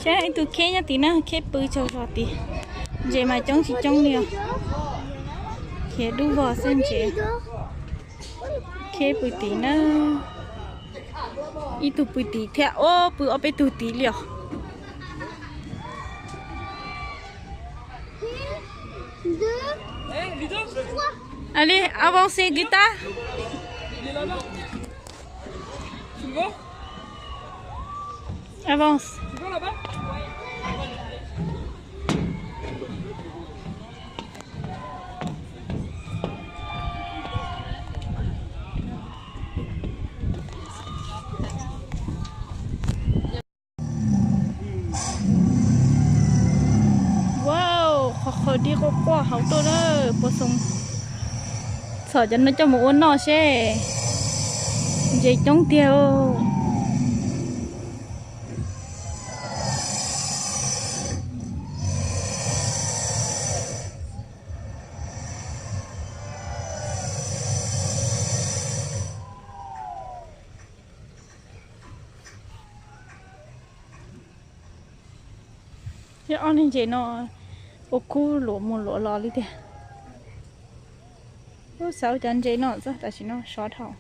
Saib ib tug kheb nyob tid na, kheb pw tsaug zog tid. Ntses mas coob tsis coob li os. Khiav dub vog xwb ntses. Kheb pw tid na. Ib tug pw tid thiab, o, pw ob peb tug tid li os. Allez, avancez, Guta. Avance. Wow, qhov qhawv dib quaj quaj hauv tuaj na, puas xoo. Txhom cov no coj mus ua noj seb. Ntses coob tiag. Ob niag ntses no ua kub luam mus luam los li tiag. Ub, xav ua cov ntses no xwb, tam sim no sov dhau.